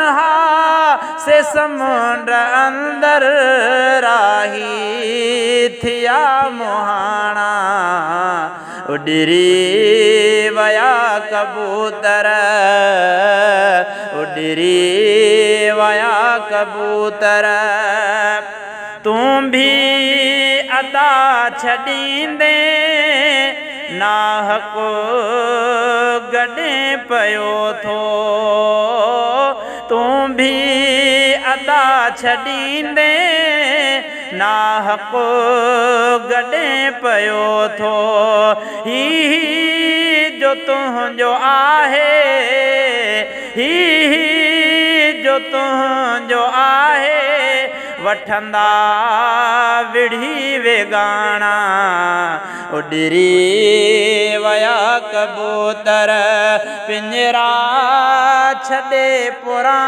ها سي سمنڊ اندر راهي ٿيا مهاڻا، اڏري ويا ڪبوتر، اڏري ويا ڪبوتر. تون ڀي ادا ڇڏيندين، ناحق گڏين پيو ٿو. تون ڀي ادا ڇڏيندين، ناحق گڏين پيو ٿو. هي جو تنهنجو آهي، هي جو تنهنجو آهي، وٺندا وڙهي ويڳاڻا. اڏري ويا ڪبوتر پڃرا ڇڏي پراڻا.